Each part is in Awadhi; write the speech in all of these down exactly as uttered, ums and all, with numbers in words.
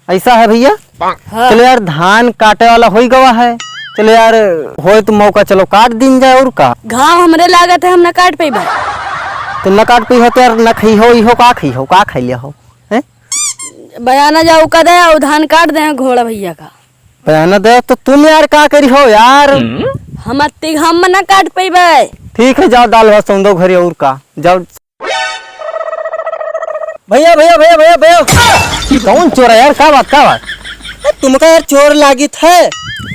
ऐसा है भैया? हाँ। चलो यार, धान काटे वाला होई गवा है। चलो यार, होए तो मौका, चलो काट दीन जाए, और का? घाव हमरे लागत है, हम ना काट पइबे। तो ना काट पइबे तो यार, ना खइहो, इहो का खइहो, का खइ लिया हो, हैं? बयाना जाऊ का दे, और धान काट दे घोड़ा भैया का। बयाना दे तो तुम यार का करी हो यार? हम अत्ती हम ना काट पइबे। ठीक है, जाओ दाल भात सौंदो घरे, और का, जाओ। भैया, भैया, भैया, भैया, भैया। कौन चोर है यार? का बात, का बात? ए, तुमका यार चोर लागित है।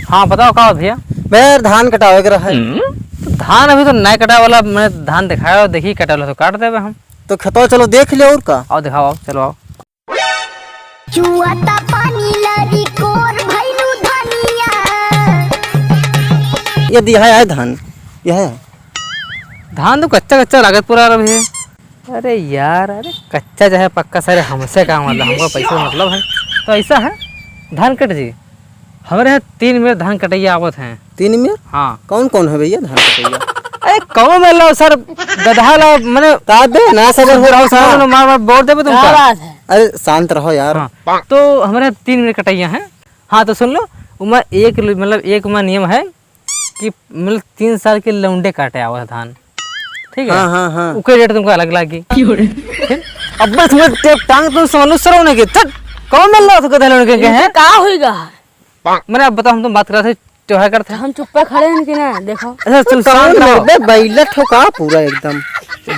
हाँ, बताओ का बात भैया? भैया यार, धान कटावे के रहा है। तो धान अभी तो नहीं कटावे वाला, मैं धान दिखाया, देखी कटावे वाला तो काट देबे हम। तो खेतवा चलो देख लियो और का। आओ दिखाओ, आओ, चलो आओ। चुआता पानी लरी कोर भैलू धनिया। ये दिया है धान, यह है। धान तो कच्चा कच्चा लागत पूरा रहा है। अरे यार, अरे कच्चा चाहे पक्का, सारे हमसे का मतलब, हमको पैसे से मतलब है। तो ऐसा है, धान कट जी, हमरे यहाँ तीन मेर धान कटैया आवत हैं। तीन मेर? हाँ। कौन कौन है भैया धान कटैया? अरे कौन मेर लो सर, गधा लो, मने का बे, ना सबर हो रहा हो, सुनो, साला। मार मार बोर देबे तुमका। क्या बात है? अरे शांत रहो यार। हाँ, तो हमरे यहाँ तीन मेर कटैया हैं। हाँ, तो सुन लो, उमा एक ल-, मतलब एक उमा नियम है, कि मतलब तीन साल के लौंडे काटे आवत धान, ठीक है? हाँ, हाँ, हाँ। ओके रेट तुमको अलग लागी। क्यों रे? फिर अब बस मैं टे-, टांग तुम समझ लो, सरौ नहीं के, चट, कौन मिल रहा था गधा लौंडे के, इनके हैं? का होइगा? मैंने अब बताओ, हम तुम बात कर रहे थे, त्योहार कर थे। हम चुप्पा खड़े हैं कि ना, देखो। अच्छा, चल, कौन शांत रहो। बे, बैलट हो का पूरा एकदम?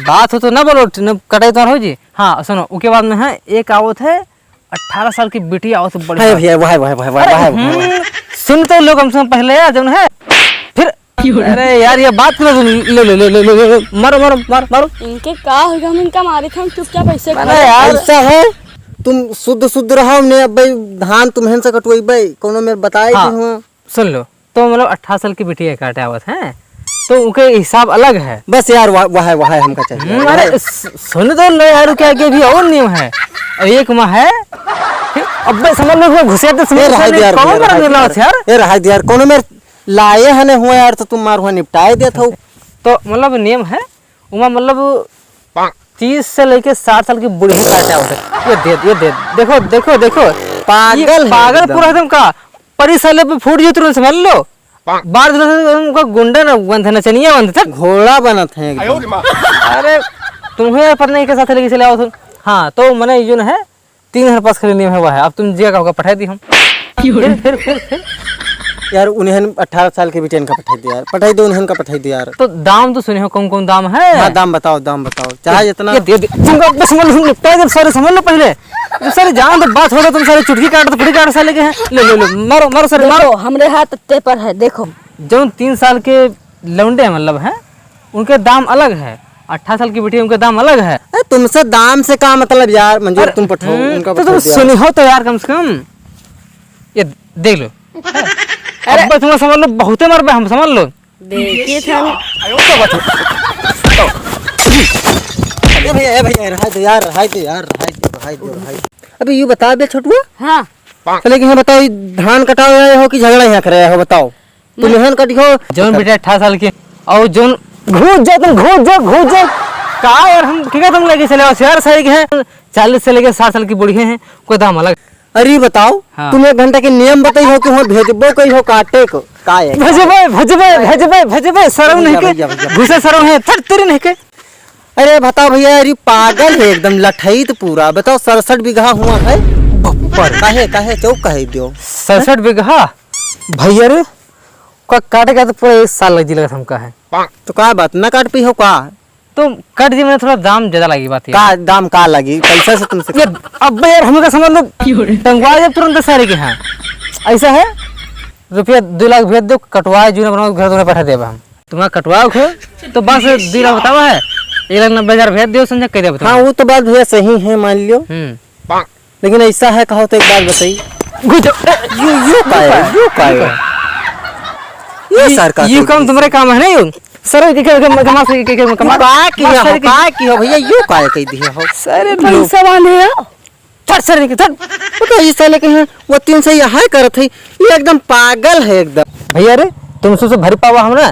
बात हो तो ना बोलो, न कटाई तो हो जी। हाँ, सुनो, ओके बाद में है, एक आवत है, अठारह साल की बिटिया आवत है, बढ़िया। है भैया, वाह, वाह, वाह, वाह, अरे, वाह, वाह, वाह। हम्म, सुन तो लो कम से कम पहले यार, जौन है, फिर, क्यों रे? अरे यार, ये बात करो, ले, ले, मारो, मारो, मारो, मारो। इनके का होगा, हम इनका मारे थे, हम चुपचाप ऐसे अरे खड़े। यार। ऐसा है, तुम शुद्ध, शुद्ध रहो, ने अब भाई धान तुम्हें से कटवाई भाई, कोनो मेर बताए हाँ। कि हुआ। सुन लो, तो मतलब अठारह साल की बिटिया काटे आवत है, तो उनके हिसाब अलग है। बस यार, वाह, वाह, वाह, हमका चाहिए, हम्म, वाह। अरे, स-, सुन तो लो यार, क्या, क्या भी और नियम है। और एक माह है, फिर अब समझ लो, घुसे तो समझ ए, रहा लो, दे यार, कौन भैया, मर रहा मिला दे यार। यार? ए, रहा दे यार, कोनो मेर लाए हने हुआ यार, तो तुम मार हुआ निपटाए देत हो। तो मतलब नियम है, उमा मतलब तीस से लेके साठ साल की बूढ़ी काटे आवत है। ये दे, ये दे, देखो, देखो, देखो। पागल ये है पागल एकदम। पूरा एकदम का, परी साले पे फूट जो तुरंत समझ लो। बार तुरंत उनका गुंडा ना बनत है, नचनिया बनत है। घोड़ा बनत है एकदम। अरे, तुम्हें यार पता नहीं के साथ लेके चले आओ तुम। हाँ, तो मने ये जो है, तीन हजार पास खरीदनी है, वह है। अब तुम जिया का होगा, पठाई दी हम। फिर, फिर, फिर, फिर। यार, उन्हें अठारह साल के बिटियन का पठाई दे यार, पठाई दो उन्हें का, पठाई दे यार। तो दाम तो सुने हो, कौन कौन दाम है? हाँ, दाम बताओ, दाम बताओ, चाहे ये, जितना। ये दे, दे, तुम बस समझ लो, निपटा दे सारे, समझ लो पहले। जब सारे जान दो, बात होगा, तुम सारे चुटकी काट दो, फुटकी काट साले के हैं। ले, ले, ले, मारो, मारो सारे, मारो। देखो, हमरे हाथ ते पर है, देखो। जौन तीन साल के लौंडे हैं, मतलब है, उनके दाम अलग है, अठारह साल की बिटिया, उनके दाम अलग है। ए, तुमसे दाम से का मतलब यार, मंजूर, अरे, तुम पठाओ, हम्म, उनका तो पठाओ तुम यार। सुनी हो तो यार, कम से कम ये देख लो। अरे। अब तुम समझ लो, बहुते मरबे हम, समझ लो। देखिए थे हम। ए भैया, ए भैया, रहा दो यार, रहा दो यार, रहा दो, रहा दो, रहा दो। अबे यू बता बे छोटुआ। हाँ। चले कि हाँ बताओ, ई धान कटावे आए हो कि झगड़ा यहाँ करे आए हो, बताओ। तुम मैं यहाँ कटियो। जौन बेटा अठारह साल के, और जौन घुस जाओ तुम, घुस जाओ, घुस जाओ। का यार, हम क्या तुम लेके चले आओ, यार सही के हैं, चालीस से लेके साठ साल की बूढ़ी हैं, कोई दाम अलग। अरे बताओ, हाँ। तुम एक घंटा के नियम बताई हो कि वहाँ भेजबो कही हो काटे को, का है? भेजबे, भेजबे, भेजबे, भेजबे, सरम नहीं भैया, के, भैया, भैया। घुसे सरम है, थट तेरी नहीं के। अरे बताओ भैया, अरे पागल है एकदम, लठई तो पूरा। बताओ, सड़सठ बीघा हुआ है। बप्पर। काहे, काहे, चौक काहे दियो? सड़सठ बीघा? भैया रे, का काटे का तो पूरा एक साल लग जी लगत हमका है। तो का बात, ना काट पी हो का? तो कट जी, मैंने थोड़ा दाम ज्यादा लगी बात ये। का दाम का लगी? पैसा से तुमसे ये, अब यार, हमें का समझ लो, टंगवा जब तुरंत सारे के, हाँ, ऐसा है, रुपया दो लाख भेज दो, कटवाए, जूना बनाओ, घर तुम्हें पठा देबा हम। तुम्हारा कटवाओ हो, तो बस दो लाख बतावा है, एक लाख नब्बे हजार भेज दियो, संजय, कह दे बताओ। हाँ, वो तो बात भैया सही है, मान लियो। हम्म। लेकिन ऐसा है, कहो तो एक बात बताई। घुस जाओ। यू, यू का है? यू का है? ये ये, सर का ये कर काम दी। तुम्हारे काम है ना, यू? सर, के, के, के, कमा से, के, के, कमा। का किया हो? का किया हो भैया? यू का है कह दिया हो? सर, ये लो। पैसा वाले हो। थट सर, निकल, थट। पता है, ये साले के हैं, वो तीन से यहाँ करत है, ये एकदम पागल है एकदम। भैया रे, तुम सो से भर पावा हम ना,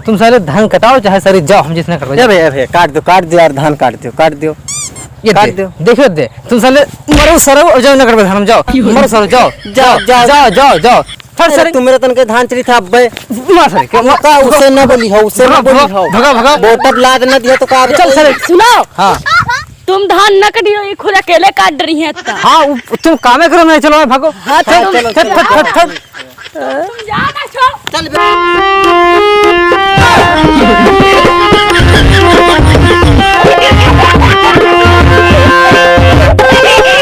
तुम सारे धान कटाओ, चाहे सारे जाओ, हम जिसने कटवा ए जाओ। भैया, भैया, काट दो, काट दो यार, धान काट दो, काट दो। ये काट दे, दो। देखियो दे, तुम साले मरो सरो और जाओ नगर में धान, जाओ, मरो सरो, जाओ, जाओ, जाओ, जाओ। जाओ, जाओ, जाओ। फट अरे, सारे। तू मेरे तन के धान चुरी था, अब्बे। मार सारे, क्या मार? का उसे न बोली हो, उसे न भगा, बोली भगा, हो। भगा, भगा। बोतल लाद न दिया तो का चल सारे। सुनो। हाँ। तुम धान न कटियो, ये खुद अकेले काट रही हैं इतना। हाँ, उ-, तुम कामे करो, नहीं चलो, भागो। हाँ, हाँ, चलो, चलो, चलो। फट, फट, फट, फट। तुम जाओ ना, छोड़। चल बे।